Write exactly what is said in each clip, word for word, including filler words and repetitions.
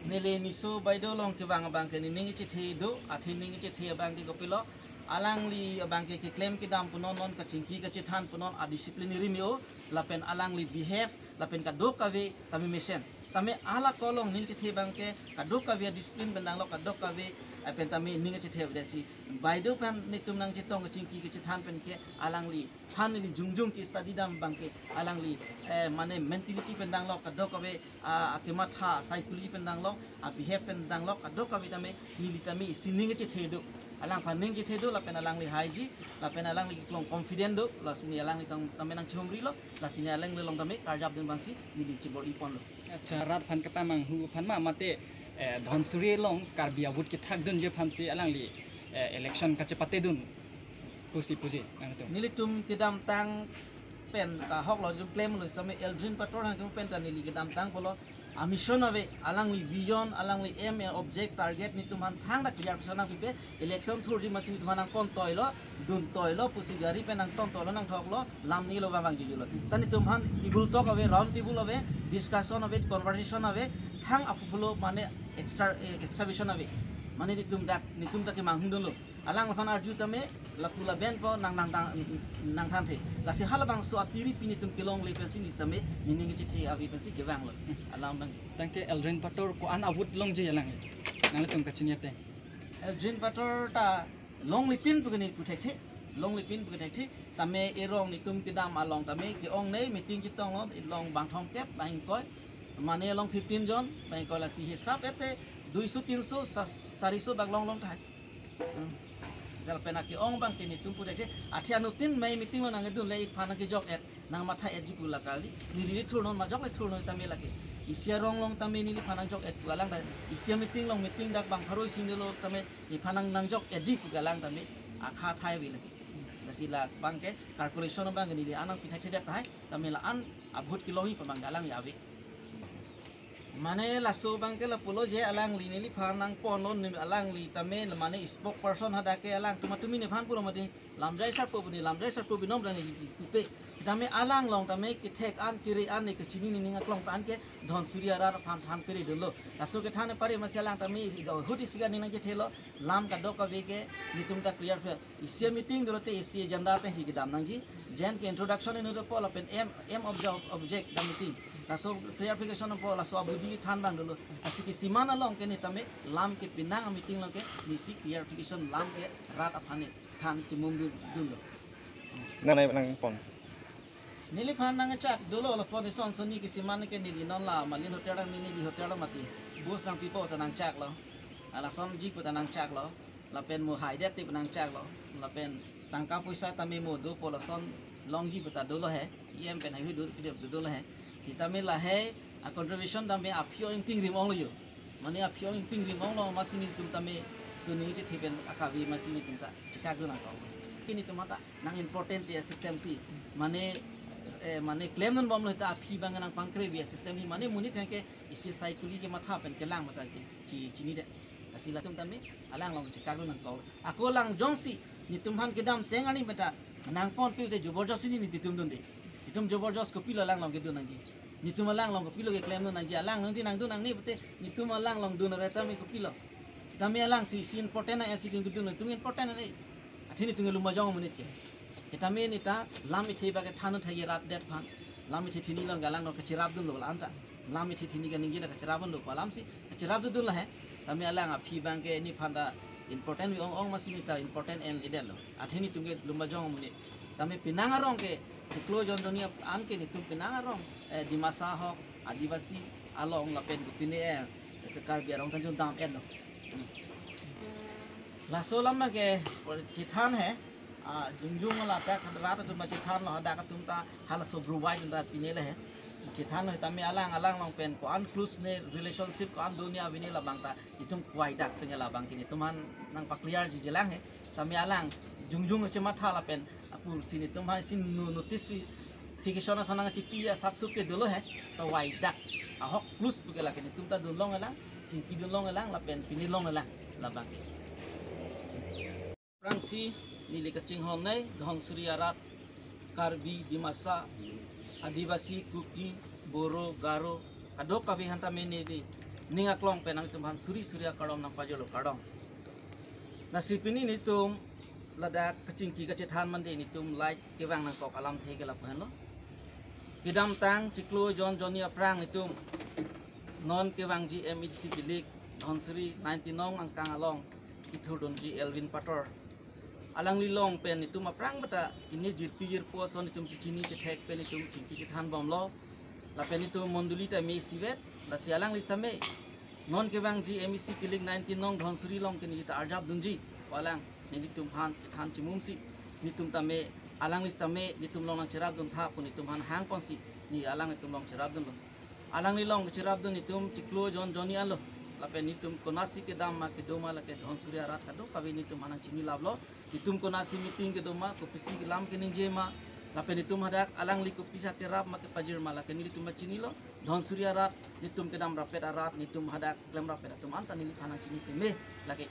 Neli Niso Baideo along kevang abang ke nening kachethe do, athe nening kachethe abang ke kopilo. Alangli abang ke keklem kedam punon, non kachingki kachethan punon, a disciplinary me-o, lapen alangli behave, lapen kadokave tame mesen. Tame hala kolong ning chethe abang ke kadokave discipline pen danglo, kadokave, eh, pen tame ning chethe abang si. Baideo pen netum nangchetong kachingki kachethan pen ke alangliphan neli jongjong ke study dam abang ke alangli, eh, mane mentality pen danglo, kadokave, ah, akematha psychology pen danglo, a behave pen danglo, kadokave tame neli tame isi ning chethe do. Alangphan ning chethe do, lapen alangli haiji, lapen alangli kelong confident do, lasi neli alangli tang tame nangchehumrilo, lasi neli alangli along tame karjap dun abang si neli chebor-i ponlo. Acha, rat aphan kapamanghu aphan ma mate, eh, Dhansiri along Karbi a-vote kethakdunji aphan si alangli, eh, election kachepatedun pusi puji nangtum. Nelitum kedamtang pen kahok lo jum klemlo, sitame Eldrin Pator hangtum pen ta neli kedamtang pulo. A mission ave, alangli vision, alangli aim, eh, object, target netum aphan thangta clear pisa nangpipe, election thurji masi netum aphan nangpon toilo, dun toilo, pusi gari pen nangton toilo, nangthoklo, lam nilo, vangvang jujulo. Ta netum aphan table talk ave, round table ave, discussion ave, conversation ave, thang a-flow mane extra, eh, exhibition ave. Mane netum dak, netum ta kemanghudunlo. Alangphan arju tame lapu labenpo nang nang nang nangthanthe. Lasi halabangso atiri pen netum kelongle pensi neli tame nening chethe ave pensi kevanglo. Alam abang. Tangte Eldrin Pator ko-an a-vote longji alang? Nanglitum kachini ate. Eldrin Pator ta longlipin pu ke neli puthekthe. Longlipin pu kethekthe. Tame erong netum kedam along tame ke-ongnei meeting chetonglo, long bang thomkep, bang ingkoi. Mane long fifteen jon, bang ingkoi, lasi hisap ete duiso, tinso, sa-, sariso bak longlong tahai. Hmm. Jal pen ake-ong abang ke netum puthekthe, athe anuttin mei meeting lo nangkedunle iphan nangkejok-et, nangmatha-etji pu la kali. Neli thurnon, majok le thurnon tame lake. Isi arong along tame neliphan nangjok-et pu alang ta. Isi meeting along meeting dak bang pharo isi nelo tame nephan nang nangjok-etji pu alang tame akha thai ave lake. Lasi labang ke calculation abang ke neli anang pithai thedet tahai, tame la-an a-vote kelongji pu abang ke alangli ave. Mane laso abang ke lapulo je alangli neliphan nangponlo, ne alangli tame mane spokesperson hadak ke alangtum atum nephan pulo mati, lamjai sarpo bini, lamjai sarpo binom dani pupe. Tame alang along tame kethek an, kere an, ne kachini nening aklong an ke Dhansiri arat aphan than pere dunlo. Laso kethan pare masi alang tame ahut isi ga nening nangchethelo, lam kadokave ke netum ta clear phe. Isi meeting dolo te isi agenda te hi kedam nangji. Jen ke introduction inut apot lapen aim, aim of the object the meeting. Laso clarification apot laso abudi than abang dolo. Lasi kisiman along ke ne tame lam ke penang meeting along ke neli isi clarification lam ke rat aphan ne than chimum dun dunlo. Nanai nangpon. Neliphan nangchak dolo lapen ison soni kisiman ke neli non la Malin Hotel, neli hotel mati. Bus nangpipo ta nangchaklo. Alasonji pu ta nangchaklo. Lapen mo haidet te pu nangchaklo. Lapen tangka poisa tame mo dopo, lason longji pu ta dolo he. E M pen haihui do, do, do, dolo he. Sitame lahei a-contribution tame aphi o ingting rim onglo jo. Mane aphi o ingting rim onglo masi netum tame suni chethe pen akave masi netum ta chekak dun nangkok. Netum ta nang important te system si. Mane, eh, mane klemdun bomlo ta aphi abang nangpangkrevi system hi, mane monit ke isi psychology kematha pen kelang mata ke chi-, chinidet. Lasi latum tame alang along chekak dun nangkok. Ako alang jongsi netum aphan kedam teng ani mata nangponpe te jobor jos si ne netum dunde. Netum jobor jos kopilo alang along kedun nangji. Netum alang along kopilo keklem dun nangji, alang along si nangdun nangne pute netum alang along dun re tame kopilo. Tame alang si, si important nang, si netum kedun, netum important nang. Athe netum lumajong monit ke. Sitame neta lam ithe abang ke than thai rat det aphan. Lam ithe thini along alang along kacherap dunlo la-an ta. Lam ithe thini kaningje la kacherap dunlo pu alam si kacherap dun dun la he. Tame alang aphi abang ke nephan ta important vi ong ong masi neta important en-edetlo. Athe netum ke lumajong monit. Tame penang arong ke chiklo jon jonni an ke netum penang arong, eh, Dimasa ahok, Adivasi along lapen kopine, eh, ke Karbi arong tanjung dam-etlo. Laso alam abang ke chethan he, ah, jongjong la ta rat atum chethanlo, hadak atum ta halaso bru vai atum ta pine le he. Chethan he tame alang alang along pen ko-an close ne relationship ko-an do ne ave ne labang ta itum kwai dak pen labang ke netum aphan nangpaclearji jelang he. Tame alang jongjong chematha lapen apor si netum aphan si no-, notification ason nangchipi asap sup ke dolo he. Ta wai dak ahok close pu ke lake netum ta dun longlelang, chingki dun longlelang lapen pine longlelang labang ke. Aphrangsi neli kachinghon nei, Dhansiri arat, Karbi, Dimasa, Adivasi, Kuki, Boro, Garo, kadokave aphan tame neli ning aklong pen nanglitum aphan suri suri akardom nangpajirlo, kardom. Lasi pini netum ladak kachingki kachethan mande netum light kevang nangkok alamthe ke lapu henlo. Kedamtang chiklo jon jonni aphrang netum non kevangji M A D C kilik Dhansiri nineteen nong angkang along kethurdunji Elvin Pator, alangli along pen netum aphrang bata kini jirpi jirpo ason netum chechini chethek pen netum chingki chethan bomlo. Lapen netum mondoli tame isivet, lasi alangli sitame non kevangji M A D C kilik nineteen nong Dhansiri along ke neli ta arjap dunji, pu alang nelitum aphan chethan chimumsi, netum tame, alangli sitame netum along nangcherapduntha pu netum aphan hangponsi neli alang netum along cherapdunlo. Alangli along cherapdun netum chiklo jon jonni anlo. Lapen netum konatsi kedam ma kedo ma lake Dhansiri arat kadokave netum aphan nangchinilaplo. Netum konatsi meeting kedo ma, kopisi kelam keningje ma, lapen netum hadak alangli kopisi akerap ma kepajir ma lake nelitum ta chinilo. Dhansiri arat, netum kedam rapet arat, netum hadak klem rapet atum anta neliphan nangchini peme lake.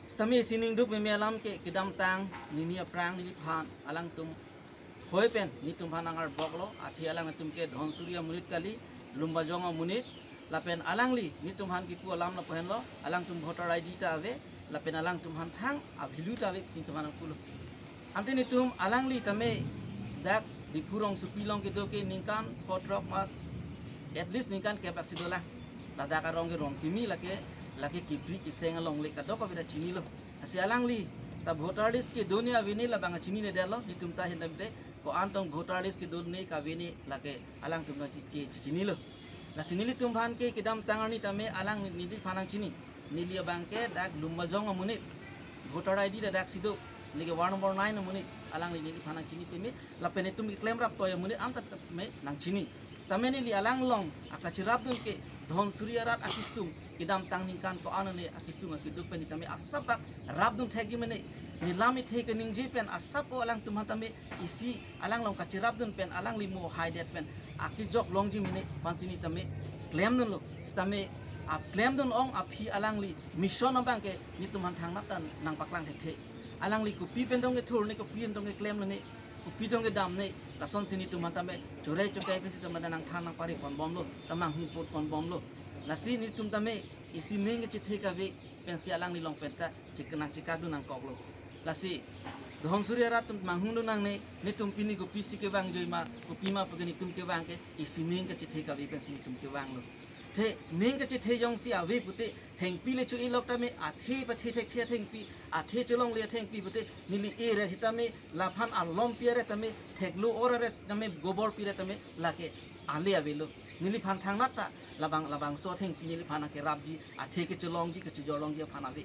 Sitame isi ningduk meme alam ke, kedamtang nini aphrang neliphan alangtum hoi pen netum aphan nangarboklo, athe alangtum ke Dhansiri amonit kali, Lumbajong amonit, lapen alangli netum aphan kipu alam lapu henlo, alangtum voter I D ta ave, lapen alangtum aphan thang a-value ta ave pusi netum aphan nangpulo. Ante netum alangli tame dak Diphu rongsopi along kedo ke ningkan pho throk ma, at least ningkan kep aksi dolang. Ladak arong ke Rongkimi lake, lake Kiphire keseng along le kadokave ta chinilo. Lasi alangli ta voter list kedo ne ave ne labang chininedetlo, netum ta ahin damde ko-an tong voter list kedo ne kave ne lake alangtum ta chi-, chi-, chi-, chinilo. Lasi nelitum aphan ke kedamtang arni tame alang neliphan nangchini. Neli abang ke dak Lumbajong amonit. Voter I D ta daksi do. Neli ke ward number nine amonit. Alangli neliphan nangchini peme. Lapen netum keklem raptoi amonit anta tame nangchini. Tame neli alang along akacherapdun ke Dhansiri arat akesung, kedamtang ningkan ko-an ne akesung akeduk pen tame asap bak rapdun thekji mene. Nelam ithe keningje pen asap ko alangtum aphan tame isi alang along kacherapdun pen alangli mo haidet pen akejok longji mene pensi neli tame klemdunlo. Sitame aklemdun ong aphi alangli mission abang ke netum aphan thangnat ta nangpaklang thekthe. Alangli kopi pen tong kethur ne, kopi pen tong keklem ne, kopi tong kedam ne, lasonsi netum aphan tame chore chokai pensi tame nangthan nangpari ponbomlo, ta manghumphut ponbomlo. Lasi netum tame isi ning kechethe kave pensi alangli along pen ta chik nangchikakdun nangkoklo. Lasi Dhansiri arat atum manghumdun nangne, netum pini kopisi kevang joi ma, kopima pu ke netum kevang ke, isi ning kechethe kave pensi netum kevanglo. Athe ning kechethe jongsi ave pute, thengpi le cho-e lok tame, athe pathe thekthe athengpi, athe cholongle athengpi pute, neli e re sitame, laphan alompi aret tame, theklo or aret tame, goborpi aret tame, lake ale avelo. Neliphan thangnat ta labang, labangso athengpi neliphan nangkerapji, athe kecholongji, kechojorlongji aphan ave.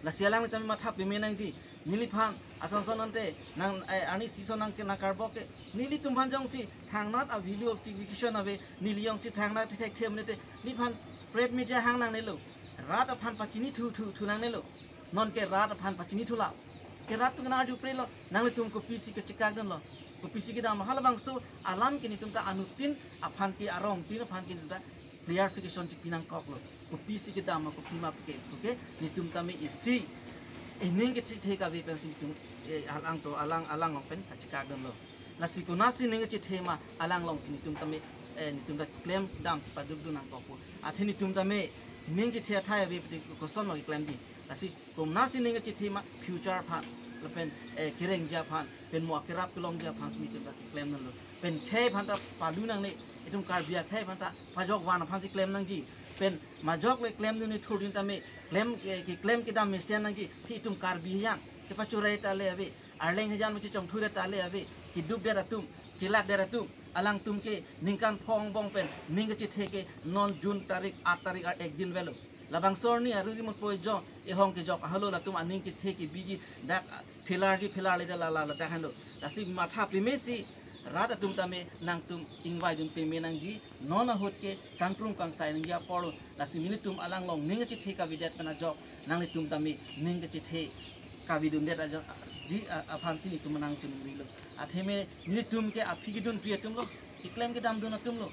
Lasi alangli tame matha peme nangji, neliphan ason son ante nang, eh, arni isi son nang ke nangkarbok ke, nelitum aphan jongsi thangnat a-value of education ave, neli jongsi thangnat thekthe mene te, neliphan press meet hang nangnelo, rat aphan pachini thu thu thu nangnelo. Non ke rat aphan pachini thula. Ke rat atum ke nang-arju prelo, nanglitum kopisi kechikakdunlo, kopisi kedamlo, halabangso alam ke netum ta anuttin aphan ke, arongtin aphan ke netum ta clarification chipi nangkoklo. Kopisi kedam ma, kopima pu ke, pu ke netum tame isi, eh, ning kechethe kave pensi netum, eh, alang to, alang, alang along pen kachikakdunlo. Lasi konatsi ning kechethe ma, alang alongsi netum tame, eh, netum ta klem dam padukdun nangkokpo. Athe netum tame ning chethe athai ave pute koson lo keklemji. Lasi konatsi ning kechethe ma, future aphan, lapen, eh, kerengji aphan, pen mo akerap kelongji aphansi netum ta keklemdunlo. Pen khei aphan ta palu nangne, itum Karbi akhei aphan ta pajok van aphansi klem nangji. Pen majok le klemdun ne thurdun tame, klem, eh, keklem kedam mesen nangji, athe itum Karbi ahin chepachorai ta le ave, arleng ahin ma chechongthu ta le ave, keduk det atum, kelak det atum, alangtum ke ningkan pho angbong pen ning kechethe ke non June tarik, aat tarik ar ek din avelo. Labangso arni aru rimut poi jo, ehong kejok ahalo latum aning kethe kebiji dak phelarji phelarle ta la la ladak henlo. Lasi matha pemesi rat atum tame nangtum ingvaidun peme nangji, non ahut ke kangkrung kangsai nangji apor lo. Lasi nelitum alang along ning kechethe kavedet pen ajok nanglitum tame ning kechethe kavedundet ajok ji a-, aphansi netum nangchiningrilo. Atheme nelitum ke aphi kedun pri atum lo, keklem kedamdun atum lo.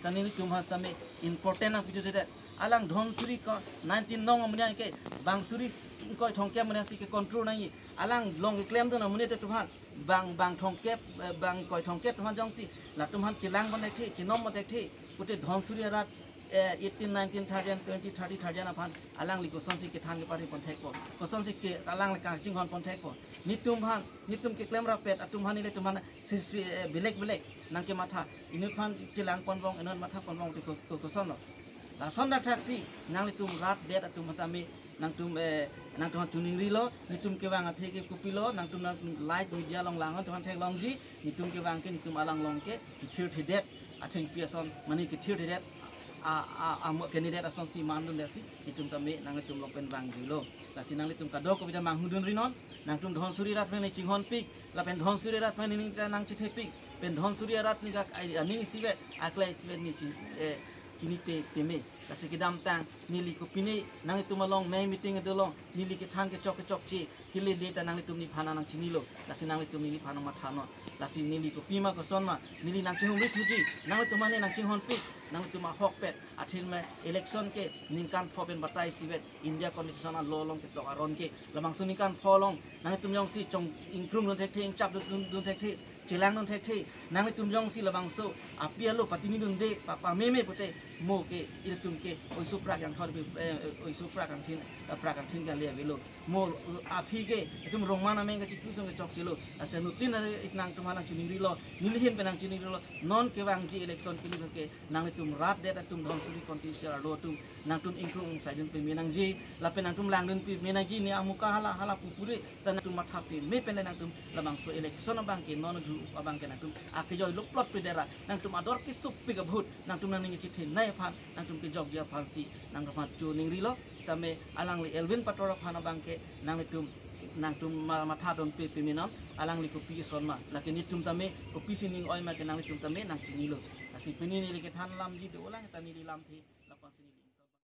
Tani nelitum aphan sitame important nangpiduthedet. Alang Dhansiri ko nineteen nong amonit ke bang suri ingkoi thomkep amonit si ke-control nangji. Alang along keklemdun amonit atum aphan bang, bang thomkep, eh, bang ingkoi thomkep atum aphan jongsi latum aphan chelang pon thekthe, chenom pon thekthe pute Dhansiri arat eh, eighteen, nineteen, thirty, twenty, thirty, thirty aphan alangli kosonsi kethan kepari pon thekpo, kosonsi ke alangli kachinghon pon thekpo. Netum aphan, netum keklem rapet atum aphan, nelitum aphan si, si, eh, belek belek nangkematha, inut aphan chelang ponbom, inut matha ponbom, ko, ko, kosonlo. Lason dak thaksi nanglitum rat det atum tame nangtum, eh, nangtum aphan choningrilo, netum kevang athe ke kopilo, nangtum, nangtum light media along lang, nangtum aphan theklongji, netum kevang ke netum alang along ke kethirthedet athengpi ason, mane kethirthedet a, a, a, mo candidate asonsi mandundetsi netum tame nangtum along pen vangjuilo. Lasi nanglitum kadokave ta manghudunri non, nangtum Dhansiri rat aphan ne chinghonpik, lapen Dhansiri rat aphan ne nangchethepik, pen Dhansiri arat ne gak ai, aning isivet, aklai isivet ne chi, eh, chinipe peme. Lasi kedamtang neli kopine nangtum along mei meeting adolong neli kethan kechok kechokche kelele ta nanglitum neliphan nangchinilo. Lasi nanglitum neliphan nangmatha non. Lasi neli kopima kosonma, neli nangchihumri thuji, nanglitum mane nangchinghonpik, nanglitum ahokpet. Athe ma election ke ningkan pho pen batai isivet, India constitution a-law along ketok aron ke. Labangso ningkan pho along nanglitum jongsi chong ingkrung dun thekthe, ingchap dun, dun, dun thekthe, chelang dun thekthe, nanglitum jongsi labangso api alo patinidunde, pa, pameme pute, mo ke ilitum ke oiso prak jangthor pi, eh, oiso prak angthin, eh, prak angthin kali avelo. Mo, eh, aphi ke itum rongman ameng kachikru song kechokchelo. Lasi anuttin nangtum aphan nangchoningrilo, neli ahin pen nangchoningrilo, non kevangji election kili ke nanglitum rat det atum, Dhansiri constituency arlo atum, nangtum ingkrung ingsaidun peme nangji, lapen nangtum langdun peme nangji, ne amuka hala hala pupuri, ta nangtum matha peme pen nangtum labangso election abang ke, non du abang ke nangtum akejoi loplot pedera, nangtum ador kesupik abhut, nangtum nangning chethenei aphan, nangtum kejokji aphansi nangtum aphan choningrilo. Tame alangli Elwin Pator aphan abang ke nanglitum, nangtum ma, matha dunpe peme non, alangli kopi asonma, lake netum tame kopisi ning-oima ke nanglitum tame nangchinilo. Lasi pini neli kethan lamji dolang, ta neli lamthe